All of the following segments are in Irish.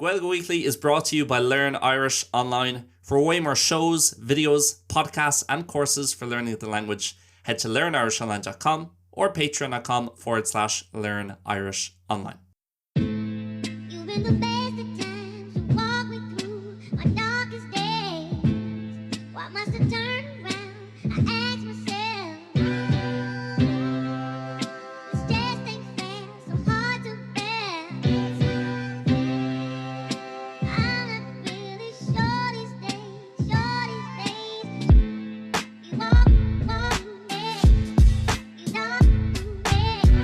Gaeilge Weekly is brought to you by Learn Irish Online. For way more shows, videos, podcasts and courses for learning the language, head to learnirishonline.com or patreon.com forward slash learn Irish online. You've been the best of times to walk me through my darkest days. Why must I turn around? I ask myself. This just ain't fair, so hard to bear. I'm not really sure these days, sure these days. You walk, walk me, you know me. Hard to bear.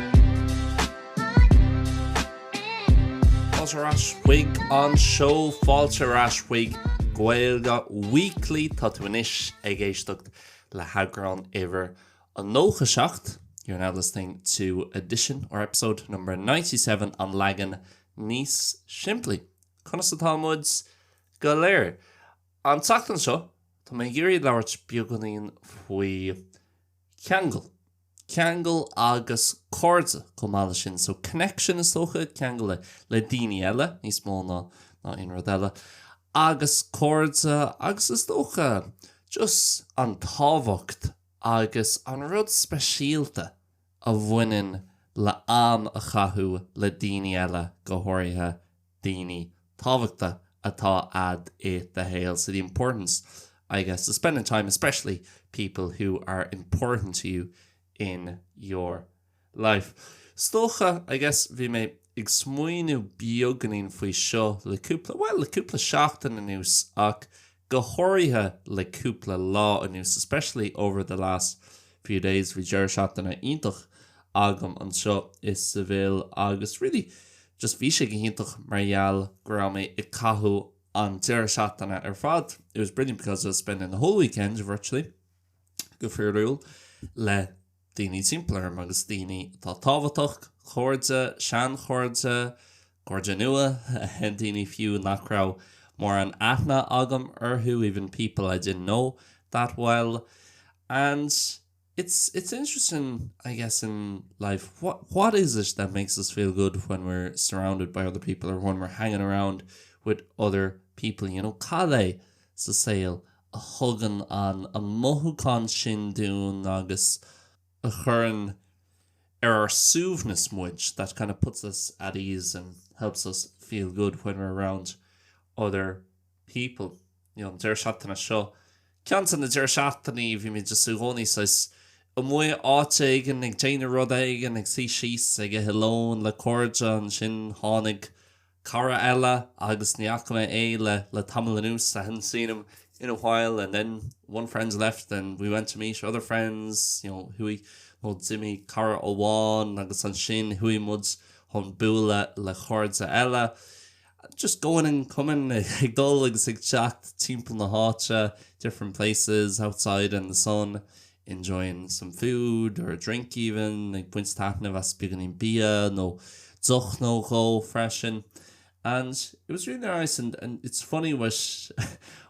Fáilte ar ais chuig an seó, fáilte ar ais chuig Gaeilge Weekly. Tá tú anois ag éisteacht le heagrán uimhir a 97, you're now listening to edition or episode number 97 an leagan níos simplí. Conas atá muid go léir? An tseachtain seo, tá mé ag iarraidh labhairt beagáinín faoi cheangal. Ceangal agus cairde chomh maith leis sin. So connection is dócha, ceangal le le daoine eile níos mó ná ná aon rud eile. Agus cairde agus is dócha just an tábhacht agus an rud speisialta a bhaineann le am a chaitheamh le daoine eile, go háirithe daoine tábhachta atá a'd i do shaol. So the importance, I guess, of spending time, especially people who are important to you in your life. Is dócha, I guess, bhí mé ag smaoineamh beagáinín faoi seo le cúpla, bhuel, le cúpla seachtain anuas ach go háirithe le cúpla lá anuas, especially over the last few days, bhí deireadh seachtaine iontach agam anseo i Seville agus really just bhí sé go hiontach mar gheall go raibh mé ag caitheamh an deireadh seachtaine ar fad, it was brilliant because I was spending the whole weekend virtually, go fíorúil, le daoine timpeall orm agus daoine atá tábhachtach, cairde, seanchairde, cairde nua, daoine fiú nach raibh mórán aithne agam orthu, even people I didn't know that well. And it's it's interesting, I guess, in life, what what is it that makes us feel good when we're surrounded by other people or when we're hanging around with other people, you know, cad é sa saol a thugann an an mothúchán sin dúinn agus a chuireann ar ár suaimhneas muid, that kind of puts us at ease and helps us feel good when we're around other people. You know, an deireadh seachtaine seo, ceann de na deireadh seachtainí bhí mé just i gcónaí saghas amuigh áit éigin ag déanamh rud éigin, ag suí síos ag ithe lón le cairde, ansin tháinig cara eile agus ní fhaca mé é le le tamall anuas, I hadn't seen him in a while and then one friend left and we went to meet other friends, you know, chuaigh nó d'imigh cara amháin agus ansin chuaigh muid chun bualadh le cairde eile. Just going and coming, ag dul agus ag teacht timpeall na háite, different places, outside in the sun, enjoying some food or a drink even, ag baint taitneamh as beagáinín bia nó deoch nó dhó freisin. And it was really nice and, and it's funny with,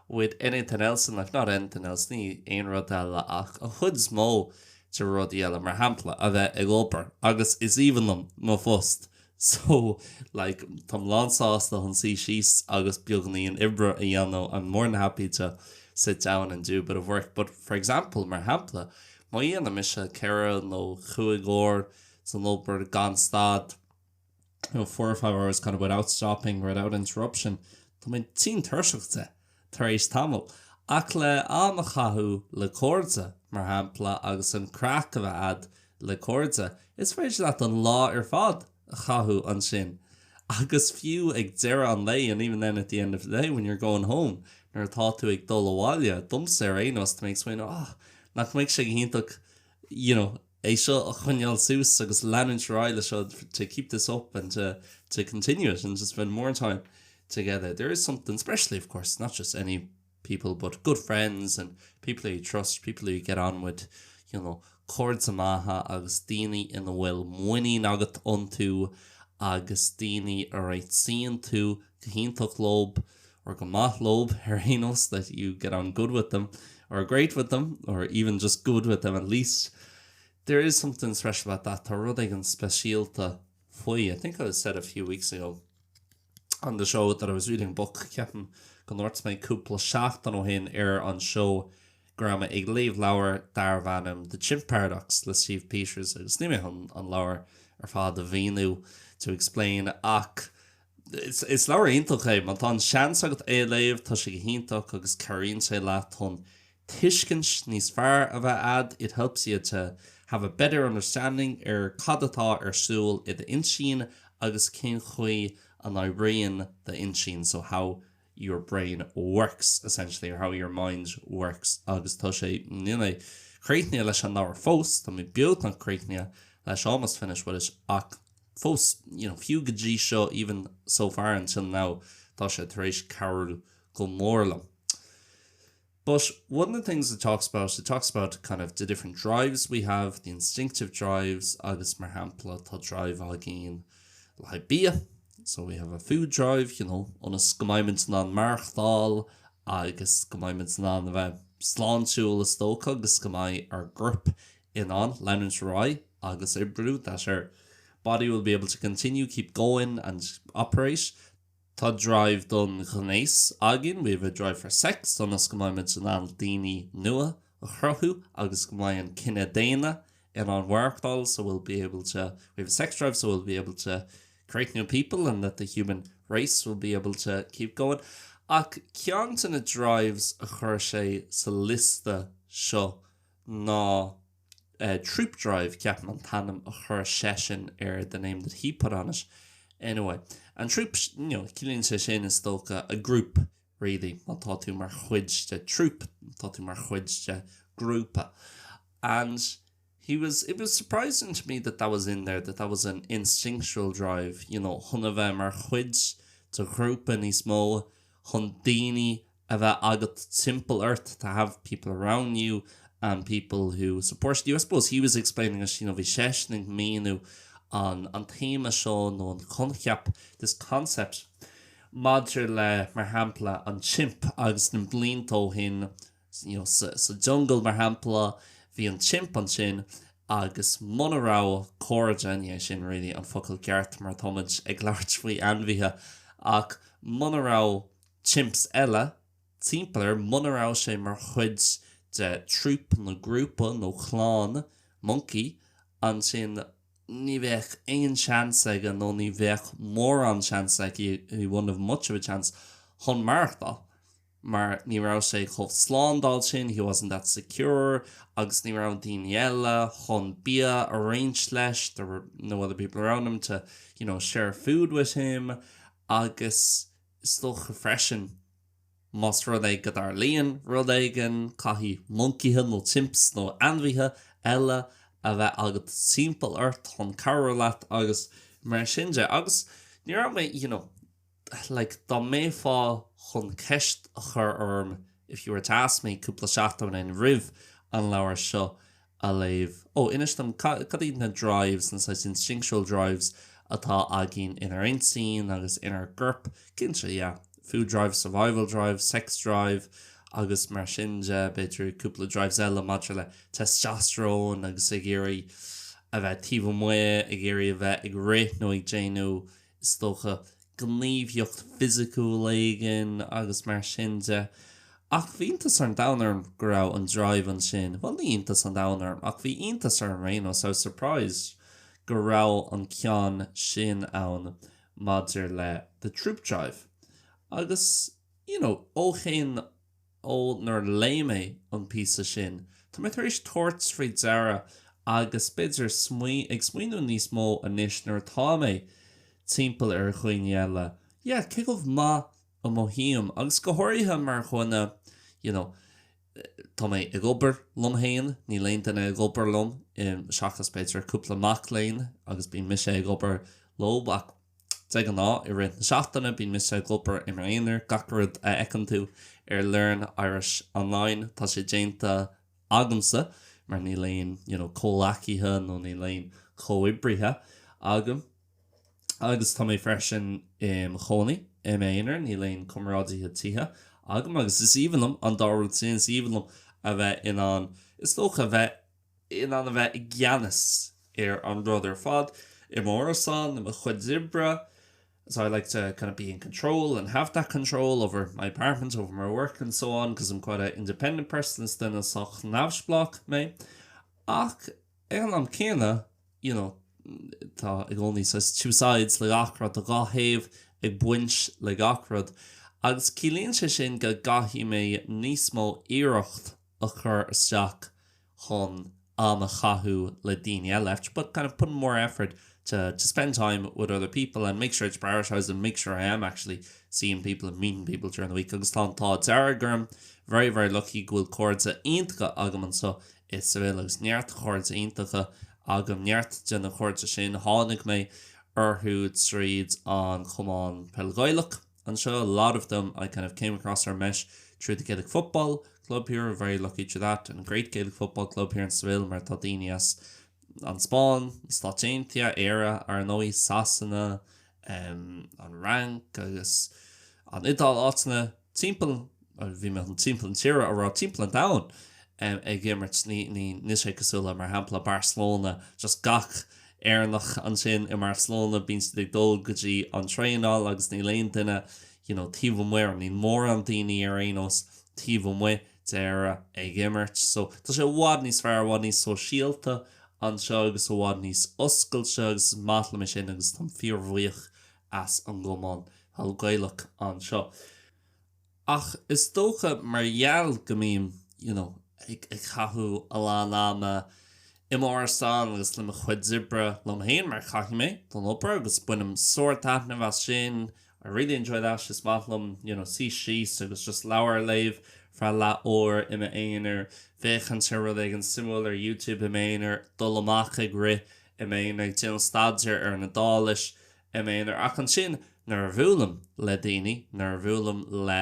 with anything else in life, not anything else, ní aon rud eile ach an chuid is mó de rudaí eile, mar shampla, a bheith ag obair agus is aoibhinn liom mo phost So, like, táim lánsásta chun suí síos agus beagáinín oibre a dhéanamh, I'm more than happy to sit down and do a bit of work, but for example, mar shampla, má dhéanann mise ceithre nó chúig uair san obair gan stad, you know, four or five hours kind of without stopping, without interruption, tá mé tinn tuirseach de tar éis tamaill. Ach le am a chaitheamh le cairde, mar shampla, agus an craic a bheith a'd le cairde, is féidir leat an lá ar fad a chaitheamh ansin. Agus fiú ag deireadh an lae, and even then at the end of the day when you're going home, nuair atá tú ag dul abhaile, domsa ar aon nós, tá mé ag smaoineamh, ah, nach mbeadh sé go hiontach, you know, é seo a choinneáil suas agus leanúint ar aghaidh le seo, to keep this up and to to continue it and to spend more time together. There is something, especially of course, not just any people but good friends and people who you trust, people who you get on with, you know, cairde maithe agus daoine ina bhfuil muinín agat iontu agus daoine a réitíonn tú go hiontach leob or go maith leob ar aon nós that you get on good with them or great with them or even just good with them at least. There is something special about that. Tá rud éigin speisialta faoi. I think I said a few weeks ago. On the show that I was reading a book, ceapaim go ndúirt mé cúpla seachtain ó shin ar an seó go raibh mé ag léamh leabhar darbh ainm The Chimp Paradox le Steve Peters agus níl mé chun an leabhar ar fad a mhíniú, to explain, ach is leabhar iontach é. Má tá an seans agat é a léamh, tá sé go hiontach agus cabhraíonn sé leat chun tuiscint níos fearr a bheith a'd, it helps you to have a better understanding ar cad atá ar siúl i d'intinn agus cén chaoi a n-oibríonn d'intinn, so how your brain works, essentially, or how your mind works agus tá sé, níl mé críochnaithe leis an leabhar fós, tá mé beagnach críochnaithe leis, almost finished with it, ach fós, you know, fiú go dtí seo, even so far until now, tá sé tar éis cabhrú go mór liom. But one of the things it talks about, it talks about kind of the different drives we have, the instinctive drives agus mar shampla tá drive againn le haghaidh bia, so we have a food drive, you know, ionas go mbeimid in ann maireachtáil agus go mbeimid in ann a bheith sláintiúil is dócha agus go mbeidh ár gcorp in ann leanúint ar aghaidh agus oibriú, that our body will be able to continue, keep going and operate. Tá drive don ghnéas againn, we have a drive for sex, ionas go mbeimid in ann daoine nua a chruthú agus go mbeidh an cine daonna in ann maireachtáil, so we'll be able to, we have a sex drive so we'll be able to create new people and that the human race will be able to keep going. Ach ceann de na drives a chuir sé sa liosta seo ná Troop Drive, ceapaim an t-ainm a chuir seisean air, the name that he put on it. Anyway, and troop, you know, ciallaíonn sé sin is dócha a group, really, má tá tú mar chuid de troop, tá tú mar chuid de grúpa. And he was, it was surprising to me that that was in there, that that was an instinctual drive, you know, chun a bheith mar chuid de ghrúpa níos mó, chun daoine a bheith agat timpeall ort, to have people around you and people who support you. I suppose he was explaining it, you know, bhí seisean ag míniú an an téama seo nó an coincheap, this concept, maidir le, mar shampla, an chimp agus na blianta ó shin, you know, sa sa jungle, mar shampla, bhí an chimp ansin agus muna raibh cairde, ní hé sin really an focal ceart mar táimid ag labhairt faoi ainmhithe, ach muna raibh chimps eile timpeall air, muna raibh sé mar chuid de troop nó grúpa nó clann moncaí, ansin ní bheadh aon seans aige nó ní bheadh mórán seans aige, he wouldn't have much of a chance, chun maireachtáil mar ní raibh sé chomh slándáil sin, he wasn't that secure, agus ní raibh daoine eile chun bia a roinnt leis, there were no other people around him to, you know, share food with him, agus. Is dócha freisin, más rud é go dtarlaíonn rud éigin, caithfidh moncaithe nó chimps nó ainmhithe eile a bheith agat timpeall ort chun cabhrú leat agus mar sin de. Agus ní raibh mé, you know, like dá mbeifeá chun ceist a chur orm, if you were to ask me, cúpla seachtain ó shin roimh an leabhar seo, a léamh. Ó, inis dom, cad iad na drives, na saghas instinctual drives atá againn inár intinn agus inár gcorp? Cinnte, yeah, food drive, survival drive, sex drive agus mar sin de, b'fhéidir cúpla drives eile maidir le testosterone agus ag iarraidh a bheith taobh amuigh, ag iarraidh a bheith ag rith nó ag déanamh is dócha, gníomhaíocht fisiciúil éigin agus mar sin de. Ach bhí iontas an domhain orm go raibh an drive ansin, bhuel ní iontas an domhain orm ach bhí iontas orm ar aon nós, I was surprised go raibh an ceann sin ann maidir le the troop drive. Agus, you know, ó shin, Ó nuair a léigh mé an píosa sin, tá mé tar éis tabhairt faoi deara agus b'fhéidir ag smaoineamh níos mó anois nuair atá mé timpeall ar dhaoine eile, yeah, cé chomh maith a mothaím agus go háirithe mar dhuine, you know, tá mé ag obair liom féin, níl aon duine ag obair liom seachas b'fhéidir cúpla mac léinn agus bíonn mise ag obair leo ach De ghnáth, i rith na seachtaine, bíonn mise ag obair i m'aonar. Gach rud a fheiceann tú ar Learn Irish Online, tá sé déanta agamsa, mar níl aon, you know, comhleacaithe nó níl aon chomhoibrithe agam. Agus tá mé freisin im chónaí i m'aonar, níl aon comrádaithe tithe agam. Agus is aoibhinn liom an dá rud sin, is aoibhinn liom a bheith in ann, is dócha, a bheith in ann a bheith i gceannas ar an rud ar fad, i m'árasán, i mo chuid oibre. So I like to kind of be in control and have that control over my apartment, over my work and so on, because I'm quite an independent person is duine sách neamhspleách mé. Ach ag an am céanna, you know, tá i gcónaí saghas two sides le gach rud, tá dhá thaobh ag baint le gach rud. Agus ciallaíonn sé sin go gcaithfidh mé níos mó iarracht a chur isteach chun am a chaitheamh le daoine eile, I have to put kind of put more effort to to spend time with other people and make sure to prioritise and make sure I am actually seeing people and meeting people during the week agus tá an t-ádh dearg orm, very very lucky go bhfuil cairde iontacha agam anseo i Seville agus neart cairde iontacha agam, neart de na cairde sin tháinig mé orthu tríd an Chumann Peil Ghaelach. Anseo, a lot of them I kind of came across or met through the Gaelic Football Club here, very lucky to that, and a great Gaelic Football Club here in Seville mar tá daoine as an Spáinn, na Stáit Aontaithe, Éire, ar ndóigh, Sasana, an Fhrainc agus an Iodáil, áiteanna timpeall, bhí mé chun timpeall na tíre a rá, timpeall an domhain ag imirt, ní, ní, níl sé cosúil le, mar shampla, Barcelona, just gach Éireannach ansin i mBarcelona, bíonn siad ag dul go dtí an traenáil agus níl aon duine you know taobh amuigh, or níl mórán daoine ar aon nós taobh amuigh d'Éire ag imirt. So tá sé i bhfad níos fearr, i bhfad níos sóisialta anseo agus i bhfad níos oscailte agus is maith liom é sin agus táim fíorbhuíoch as an gCumann Peil Gaelach anseo. Ach is dócha mar gheall go mbím, you know, ag caitheamh a lán ama i m'árasán agus le mo chuid oibre liom féin mar caithfidh mé don obair agus bainim sórt taitneamh as sin, I really enjoy that, is maith liom, you know, suí síos agus just leabhar a léamh feadh leath uair i m'aonar, féachaint ar rud éigin suimiúil ar YouTube i m'aonar, dul amach ag rith i m'aonar, ag déanamh staidéir ar an Iodáilis i m'aonar. Ach ansin, nuair a bhuailim le daoine, nuair a bhuailim le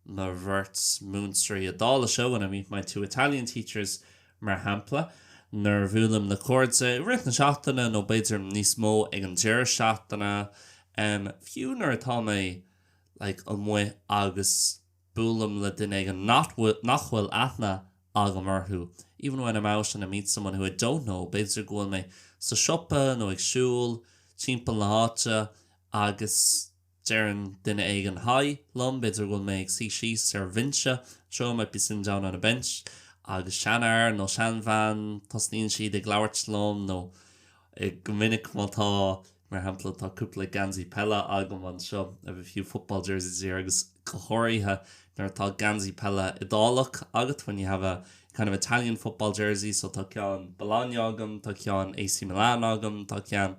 mo bheirt múinteoirí Iodáilise, when I meet my two Italian teachers, mar shampla, nuair a bhuailim le cairde i rith na seachtaine nó b'fhéidir níos mó ag an deireadh seachtaine, fiú nuair atá mé like amuigh agus buailim le duine éigin nach bhfuil aithne agam orthu, even when I'm out and I meet someone who I don't know, b'fhéidir go bhfuil mé sa siopa nó ag siúl timpeall na háite agus deireann duine éigin hi liom, b'fhéidir go bhfuil mé ag suí síos ar bhinse, so I might be sitting down on a bench, agus seanfhear nó seanbhean, tosnaíonn siad ag labhairt liom nó go minic má tá Mar shampla, tá cúpla geansaí peile agam anseo, I have a few football jerseys here, agus go háirithe nuair atá geansaí peile Iodálach agat, when you have a kind of Italian football jersey, so tá ceann Bologna agam, tá ceann AC Milan agam, tá ceann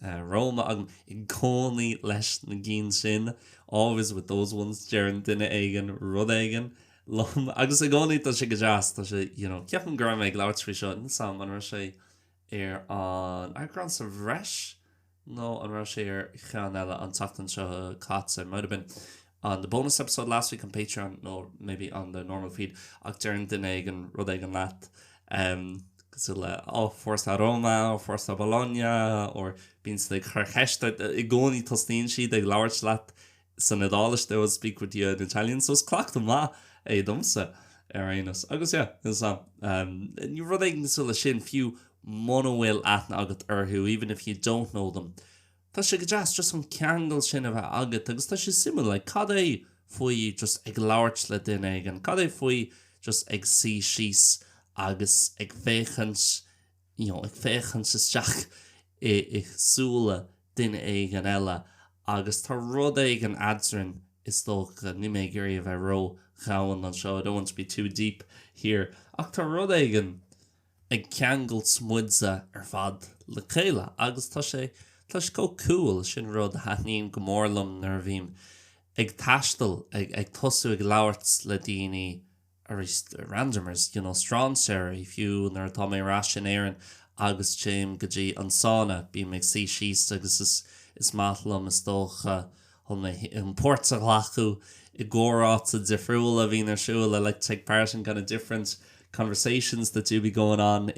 Roma agam, i gcónaí leis na gcinn sin, always with those ones, deireann duine éigin rud éigin liom, agus i gcónaí tá sé go deas, tá sé, you know, ceapaim go raibh mé ag labhairt faoi seo, níl 's a'm an raibh sé ar an eagrán sa bhreis nó an raibh sé ar cheann eile an tseachtain seo caite, it might have been on the bonus episode last week on Patreon nó maybe on the normal feed ach deireann duine éigin rud éigin leat cosúil le oh Forza Roma or Forza Bologna or bíonn siad ag cur ceist ort i gcónaí tosnaíonn siad ag labhairt leat san Iodáilis, they always speak with you in Italian, so is cleachtadh maith é domsa ar aon nós. Agus yeah, is um, rud éigin cosúil leis sin, fiú muna bhfuil aithne agat orthu, even if you don't know them, tá sé go deas just an ceangal sin a bheith agat agus tá sé suimiúil, like, cad é faoi just ag labhairt le duine éigin, cad é faoi just ag suí síos agus ag féachaint you know, ag féachaint isteach i súile duine éigin eile agus tá rud éigin eadrainn is dócha, níl mé ag iarraidh a bheith ró-dhomhain anseo, I don't want to be too deep here, ach tá rud éigin ag ceangailt muide ar fad le chéile agus tá sé, tá sé chomh cool, sin rud a thaitníonn go mór liom nuair a bhím ag taisteal, ag, ag tosú ag labhairt le daoine arís randomers, you know, strainséirí, fiú nuair atá mé ar ais in Éirinn agus téim go dtí an sauna, bím ag suí síos agus is is maith liom is dócha chun mé chun páirt a ghlacadh i gcomhráite difriúla a bhíonn ar siúl, I like to take part in kind of different conversations that do be going on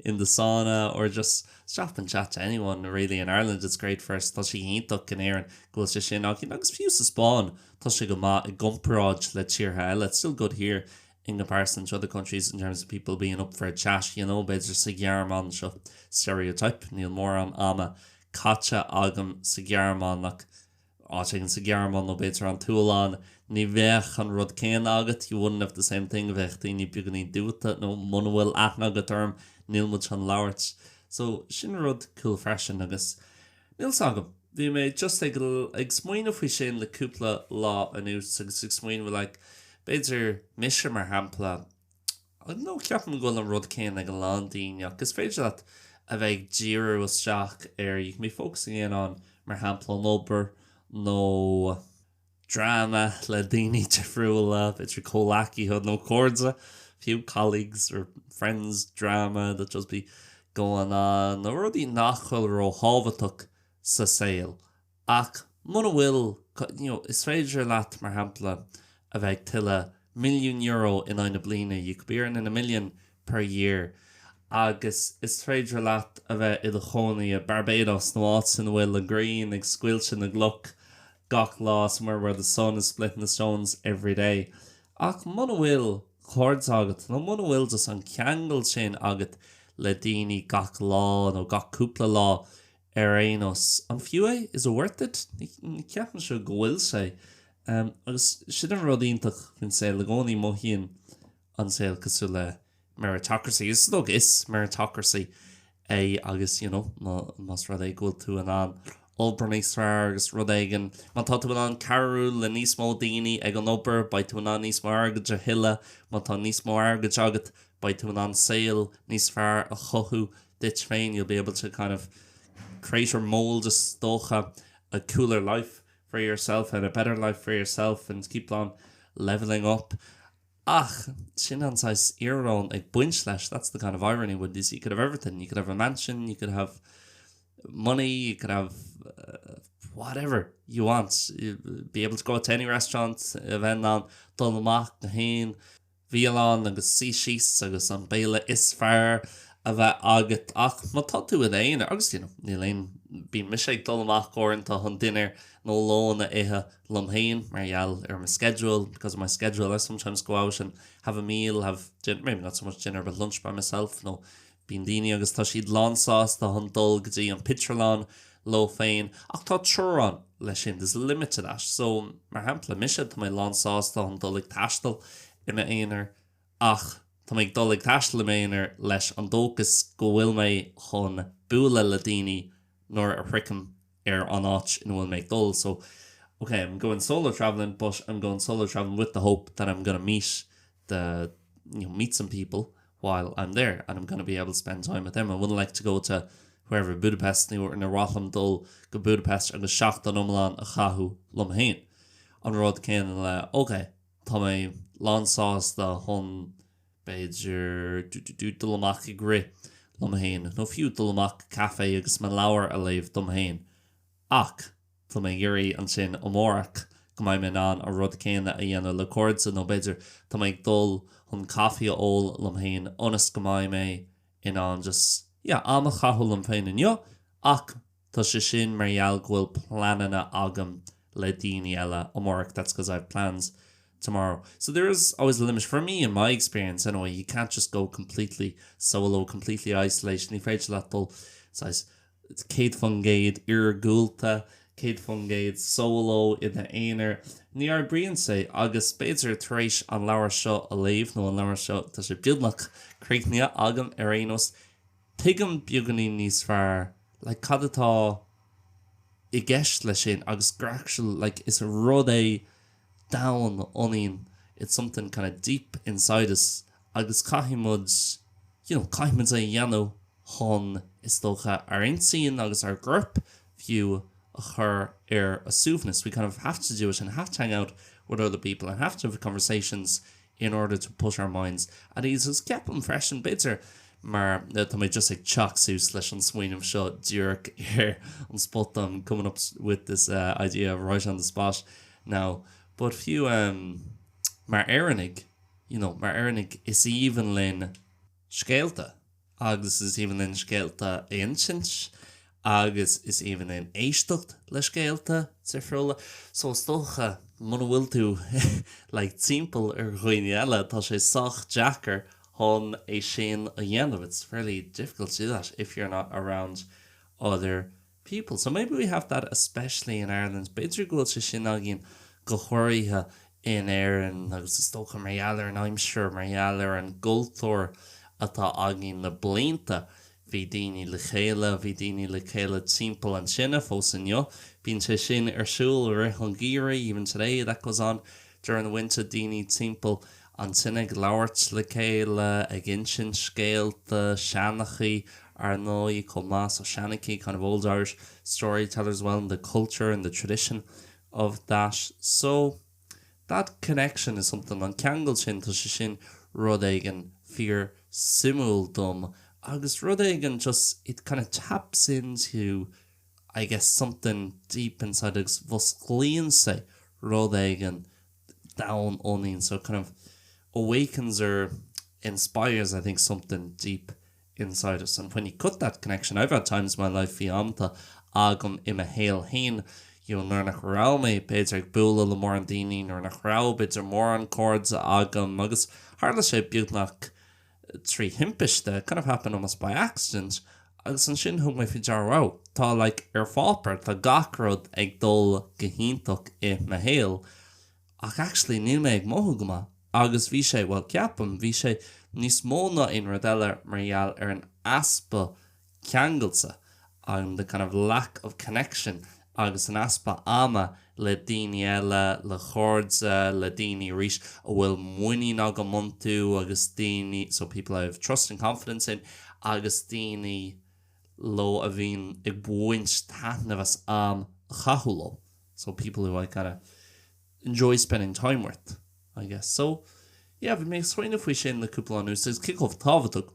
in the sauna or just stop and chat to anyone really in Ireland, it's great for us, tá sé iontach in Éirinn go bhfuil sé sin againn agus fiú sa Spáinn. Tá sé go maith i gcomparáid le tíortha eile, it's still good here in comparison to other countries in terms of people being up for a chat, you know, b'fhéidir sa Ghearmáin seo stereotype, níl mórán ama caite agam sa Ghearmáin ach. áit éigin sa Ghearmáin nó b'fhéidir an tSualainn, ní bheadh an rud céanna agat, you wouldn't have the same thing, bheadh daoine beagáinín diúltach nó muna bhfuil aithne agat orm, níl muid chun labhairt. So, sin rud cool freisin agus níl 's agam, bhí mé just ag ag smaoineamh faoi sin le cúpla lá anuas agus ag smaoineamh like, b'fhéidir mise mar shampla, nó ceapaim go bhfuil an rud céanna ag a lán daoine ach is féidir leat a bheith ag díriú isteach ar you can be focusing in on mar shampla an obair nó drama le daoine difriúla, b'fhéidir comhleacaithe nó cairde, fiú colleagues or friends drama that just be going on nó rudaí nach bhfuil róthábhachtach sa saol. Ach muna bhfuil, you know, is féidir leat, mar shampla, a bheith ag tuilleamh milliún euro in aghaidh na bliana, you could be earning a million per year, agus is féidir leat a bheith i do chónaí i Barbados nó áit ina bhfuil an ghrian ag scoilteadh na gcloch gach lá, somewhere where the sun is splitting the stones every day. Ach muna bhfuil cairde agat nó muna bhfuil just an ceangal sin agat le daoine gach lá nó gach cúpla lá, Ar aon nós, an fiú é? Is it worth it? Ní cheapaimse go bhfuil sé. Agus sin an rud iontach faoin saol, i gcónaí mothaíonn an saol cosúil le meritocracy. Is dócha is meritocracy é agus, you know, más rud é go bhfuil tú in ann obair níos fearr agus rud éigin, má tá tú in ann cabhrú le níos mó daoine ag an obair, beidh tú in ann níos mó airgid a thuilleadh, má tá níos mó airgid agat, beidh tú in ann saol níos fearr a chothú duit féin, you'll be able to kind of create or mould is dócha a cooler life for yourself and a better life for yourself and keep on levelling up. Ach sin an saghas íoróin ag baint leis, that's the kind of irony with this, you could have everything, you could have a mansion, you could have money, you could have uh, whatever you want, be able to go to any restaurant, a bheith in ann dul amach go haon bhialann agus suí síos agus an béile is fearr a bheith agat ach má tá tú i d'aonar agus you know níl aon bíonn mise ag dul amach uaireanta chun dinnéar nó lón a ithe liom féin mar gheall ar mo schedule because of my schedule I sometimes go out and have a meal have dinner maybe not so much dinner but lunch by myself nó Bíonn daoine agus tá siad lánsásta chun dul go dtí an pictiúrlann leo féin ach tá teorainn leis sin, there's a limit to that. So, mar shampla, mise, tá mé lánsásta chun dul ag taisteal i m'aonar ach tá mé ag dul ag taisteal i m'aonar leis an dóchas go bhfuil mé chun bualadh le daoine nuair a shroichim ar an áit ina bhfuil mé ag dul. So, okay, I'm going solo travelling but I'm going solo travelling with the hope that I'm gonna meet the, you know, meet some people while I'm there and I'm gonna be able to spend time with them. I wouldn't like to go to wherever, Budapest nó níor mhaith liom dul go Budapest agus seachtain iomlán a chaitheamh liom féin. An rud céanna le, ok, tá mé lánsásta chun b'fhéidir do dul amach ag rith liom féin nó fiú dul amach go caife agus mo leabhar a léamh dom féin. Ach tá mé ag iarraidh ansin amárach go mbeidh mé in ann an rud céanna a dhéanamh le cairde nó b'fhéidir tá mé ag dul chun caife a ól liom féin ionas go mbeidh mé in ann just yeah am a chaitheamh liom féin inniu ach tá sé sin mar gheall go bhfuil pleananna agam le daoine eile amárach that's because I have plans tomorrow. So there is always a limit for me in my experience anyway you can't just go completely solo completely isolated ní féidir leat dul saghas 100% iargúlta, 100% solo i d'aonar. Ní oibríonn sé agus b'fhéidir tar éis an leabhar seo a léamh nó an leabhar seo tá sé beagnach críochnaithe agam ar aon nós tuigim beagáinín níos fearr like cad atá i gceist leis sin agus gur actual like is rud é domhain ionainn it's something kind of deep inside us agus caithfidh muid you know caithfidh muid é a dhéanamh chun, is dócha, ár intinn agus ár gcorp fiú a chur ar a suaimhneas. We kind of have to do it and have to hang out with other people and have to have conversations in order to put our minds at ease. Agus ceapaim freisin, b'fhéidir, mar tá mé just ag teacht suas leis an smaoineamh seo díreach ar an spota, I'm coming up with this idea right on the spot now, but fiú mar Éireannaigh, you know, mar Éireannaigh is aoibhinn linn scéalta. agus is aoibhinn linn scéalta a insint agus is aoibhinn linn éisteacht le scéalta difriúla. So is dócha muna bhfuil tú like timpeall ar dhaoine eile tá sé sách deacair chun é sin a dhéanamh, it's fairly difficult to do that if you're not around other. people. So maybe we have that especially in Ireland. B'fhéidir go bhfuil sé sin againn go háirithe in Éirinn agus is dócha mar gheall ar an aimsir, mar gheall ar an gcultúr atá againn le blianta. Bhí daoine le chéile, bhí daoine le chéile timpeall an tine fós inniu. Bíonn sé sin ar siúl i rith an gheimhridh, even today that goes on during the winter, daoine timpeall an tine ag labhairt le chéile, ag insint scéalta, seanchaí ar ndóigh chomh maith, so seanchaí, kind of old Irish storytellers as well and the culture and the tradition of that. So that connection is something, an ceangal sin, tá sé sin rud éigin fíor suimiúil dom agus rud éigin just, it kind of taps into I guess something deep inside agus mhusclaíonn sé rud éigin domhain ionainn so it kind of awakens or inspires I think something deep inside us and when you cut that connection I've had times in my life bhí amanta agam i mo shaol féin you know nuair nach raibh mé b'fhéidir ag bualadh le mórán daoine nuair nach raibh b'fhéidir mórán cairde agam agus tharla sé beagnach trí thimpiste kind of happened almost by accident agus ansin thug mé faoi deara wow tá like ar pháipéar tá gach rud ag dul go hiontach i mo shaol ach actually níl mé ag mothú go maith agus bhí sé bhuel ceapaim bhí sé níos mó ná aon rud eile mar gheall ar an easpa ceangailte an the kind of lack of connection agus an easpa ama le daoine eile, le cairde, le daoine arís a bhfuil muinín agam iontu agus daoine, so people I have trust and confidence in, agus daoine leo a bhím ag baint taitneamh as am a chaitheamh leo, so people who I kind of enjoy spending time with, I guess. So, yeah, bhí mé ag smaoineamh faoi sin le cúpla lá anuas agus cé chomh tábhachtach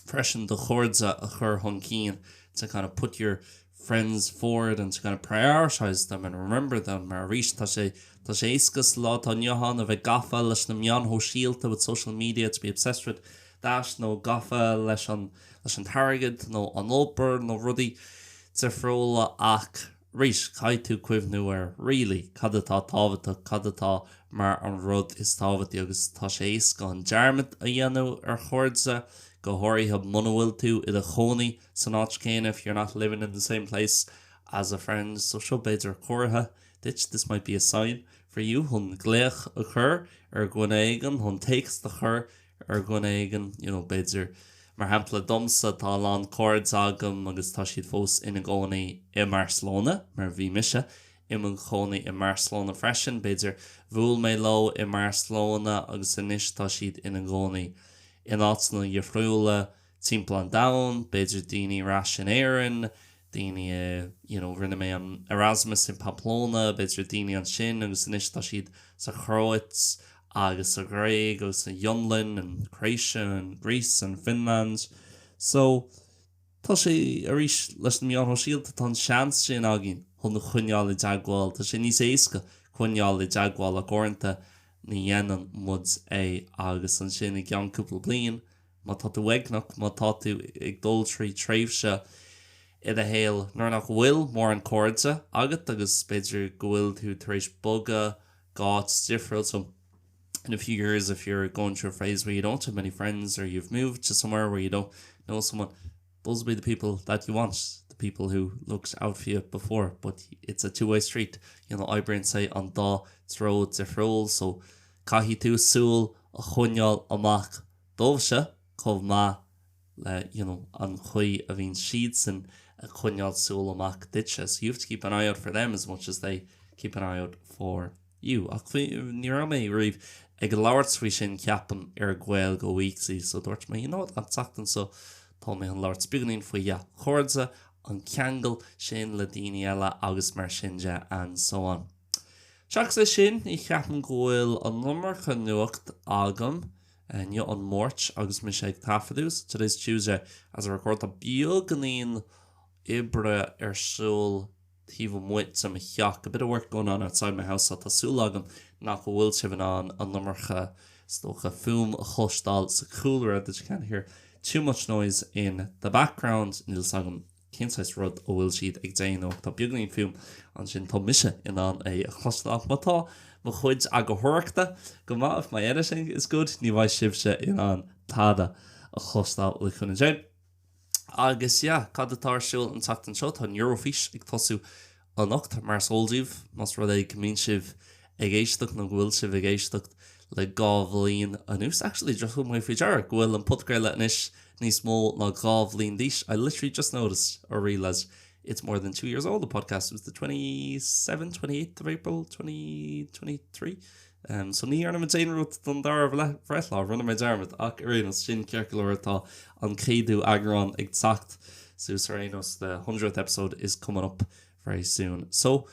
freisin do chairde a chur chun cinn to kind of put your friends forward and to kind of prioritise them and remember them mar arís tá sé tá sé éasca sa lá atá inniu ann a bheith gafa leis na meáin shóisialta with social media to be obsessed with that nó gafa leis an leis an t-airgead nó an obair nó rudaí difriúla ach Arís, caithfidh tú cuimhniú ar really cad atá tábhachtach, cad atá mar an rud is tábhachtaí agus tá sé éasca an dearmad a dhéanamh ar chairde, go háirithe muna bhfuil tú i do chónaí san áit chéanna if you're not living in the same place as a friend. So seo b'fhéidir comhartha duit, this might be a sign for you chun glaoch a chur ar dhuine éigin, chun téacs a chur ar dhuine éigin, you know, b'fhéidir, mar shampla domsa, tá a lán cairde agam agus tá siad fós ina gcónaí i mBarcelona, mar bhí mise i mo chónaí i mBarcelona freisin, b'fhéidir bhuail mé leo i mBarcelona agus anois tá siad ina gcónaí in áiteanna dhifriúla timpeall an domhain, b'fhéidir daoine ar ais in Éirinn, daoine i, you know, rinne mé an Erasmus in Pamplona, b'fhéidir daoine ansin agus anois tá siad sa Chróit agus sa Ghréig agus sa Fhionlainn and Croatia and Greece and Finland. So, tá sé, arís, leis na meáin shóisialta, tá an seans sin againn chun coinneáil i dteagmháil, tá sé níos éasca coinneáil i dteagmháil ach uaireanta ní dhéanann muid é agus ansin i gceann cúpla bliain, Má tá tú uaigneach, má tá tú ag dul trí tréimhse i do shaol nuair nach bhfuil mórán cairde agat agus b'fhéidir go bhfuil tú tar éis bogadh go áit difriúil, so in a few years if you're going through a phase where you don't have many friends or you've moved to somewhere where you don't know someone, those will be the people that you want, the people who looked out for you before, but it's a two-way street, you know, oibríonn sé an dá treo difriúil, so caithfidh tú súil a choinneáil amach dóibhse chomh maith le you know an chaoi a bhíonn siadsan ag coinneáil súil amach duitse so you have to keep an eye out for them as much as they keep an eye out for you. Ach ní raibh mé riamh ag labhairt faoi sin ceapaim ar Gaeilge Weekly so dúirt mé you know what an tseachtain seo tá mé chun labhairt beagáinín faoi yeah cairde, an ceangal sin le daoine eile agus mar sin de and so on. Seachas é sin ní cheapaim go bhfuil an iomarca nuacht agam. Inniu an Máirt agus mise ag taifeadadh, so today's Tuesday as I record. Tá beagáinín oibre ar siúl taobh amuigh de mo theach, a bit of work going on outside my house, so tá súil agam nach bhfuil sibh in ann an iomarca, is dócha, fuaim a chloisteáil sa chúlra, that you can't hear too much noise in the background. Níl 's agam cén saghas rud a bhfuil siad ag déanamh ach tá beagáinín fuaim ansin, tá mise in ann é a chloisteáil ach má tá mo chuid eagarthóireachta go maith, if my editing is good, ní bheidh sibhse in ann tada a chloisteáil le cúnamh Dé. Agus yeah, cad atá ar siúl an tseachtain seo? Tá an Eurofís ag tosú anocht, mar is eol daoibh, más rud é go mbíonn sibh ag éisteacht nó go bhfuil sibh ag éisteacht le 2 bhliain anuas. Actually, just thug mé faoi deara go bhfuil an podchraoladh anois níos mó ná 2 bhliain d'aois. I literally just noticed or realised it's more than 2 years old, the podcast. It was the 27, 28th of April 2023. Um, so ní dhearna muid aon rud don dara bhreithlá, rinne mé dearmad ach ar aon nós sin ceart go leor tá an céadú eagrán ag teacht suas ar aon nós the 100th episode is coming up very soon. So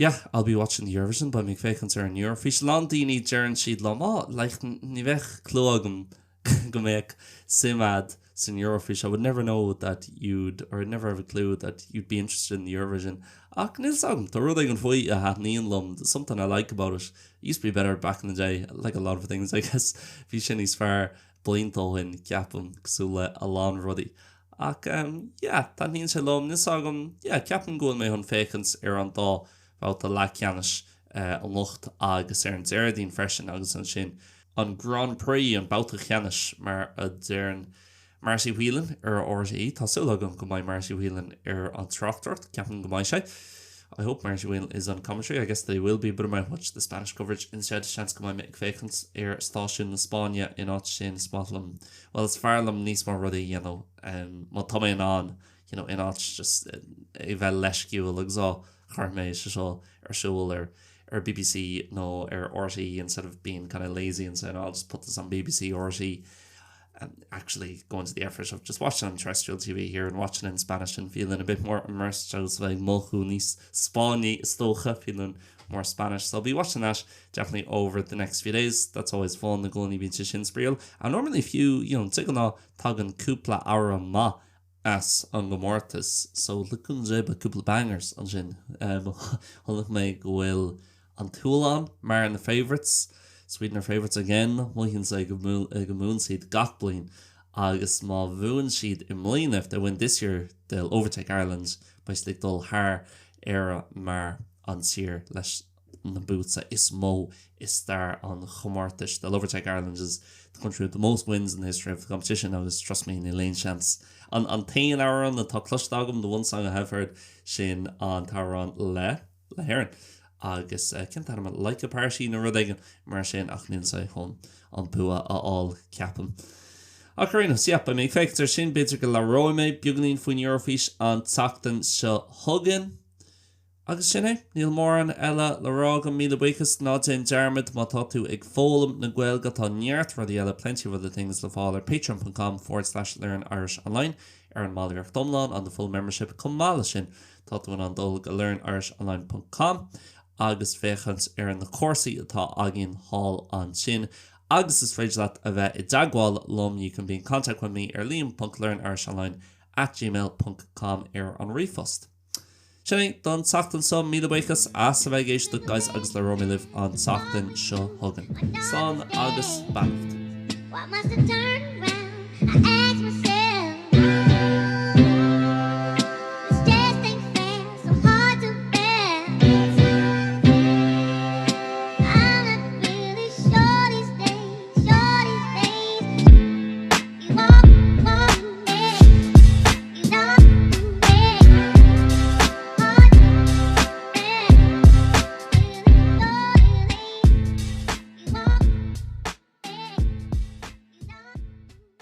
yeah, I'll be watching the Eurovision, beidh mé ag féachaint ar an Eurofís. A lán daoine deireann siad liom, oh, like, ní bheadh clue agam go mbeadh suim a'd san Eurofís, I would never know that you'd, or I'd never have a clue that you'd be interested in the Eurovision. Ach níl 's agam, tá rud éigin faoi a thaitníonn liom, there's something I like about it. It used to be better back in the day, like a lot of things I guess. Bhí sé níos fearr blianta ó shin, ceapaim, cosúil le a lán rudaí. Ach um, yeah, taitníonn sé liom, níl 's agam, yeah, ceapaim go bhfuil mé chun féachaint ar an dá bhabhta leathcheannais uh, anocht agus ar an Déardaoin freisin agus ansin an Grand Prix, an babhta ceannais mar a deireann Marty Whelan ar RTÉ. Tá súil agam go mbeidh Marty Whelan ar an tráchtaireacht, ceapaim go mbeidh sé. I hope Marty Whelan is on commentary, I guess they will be, but I might watch the Spanish coverage instead. Seans go mbeidh mé ag féachaint ar stáisiún na Spáinne in áit sin, is maith liom, bhuel is fearr liom níos mó rudaí a dhéanamh má tá mé in ann, you know, in áit just a bheith leisciúil agus á chuir mé sé seo ar siúl ar ar BBC nó ar RTÉ instead of being kind of lazy and saying oh, I'll just put this on BBC or RTÉ and actually going to the effort of just watching on terrestrial TV here and watching in Spanish and feeling a bit more immersed agus bheith ag mothú níos Spáinní is dócha feeling more Spanish so I'll be watching that definitely over the next few days that's always fun i gcónaí bíonn sé sin spraíúil and normally fiú you know de ghnáth tagann cúpla amhrán maith as an gcomórtas so le cúnamh Dé beidh cúpla bangers ansin. Chonaic mé go bhfuil an tSualainn mar na favourites, Sweden are favourites again, mothaíonn sé go mbuann siad gach bliain agus má bhuann siad i mbliana, if they win this year they'll overtake Ireland, beidh siad ag dul thar Éire mar an tír leis na buanna is mó i stair an chomórtais. They'll overtake Ireland as the country with the most wins in the history of the competition agus trust me níl aon seans. An an t-aon amhrán atá cloiste agam, the one song I have heard, sin an t-amhrán le le hÉirinn. Agus cén t-ainm Like a Party nó rud éigin mar sin ach níl sé chun an bua a fháil ceapaim. Ach ar aon nós, yeah, beidh mé ag féachaint ar sin, b'fhéidir go labhróidh mé beagáinín faoin Eurofís an tseachtain seo chugainn. Agus sin é, níl mórán eile le rá agam, míle buíochas, ná déan dearmad má tá tú ag foghlaim na Gaeilge tá neart rudaí eile, plenty of other things le fáil ar patreon ponc com forward slash learn Irish online ar an mballraíocht iomlán, on the full membership, chomh maith leis sin tá tú in ann dul go learnirishonline ponc com agus féachaint ar na cúrsaí atá againn thall ansin agus is féidir leat a bheith i dteagmháil liom, you can be in contact with me ar liam ponc learnirishonline at gmail ponc com ar an ríomhphost. Sin é don tseachtain seo, míle buíochas as a bheith ag éisteacht guys agus labhróidh mé libh an tseachtain seo chugainn. Slán agus beannacht.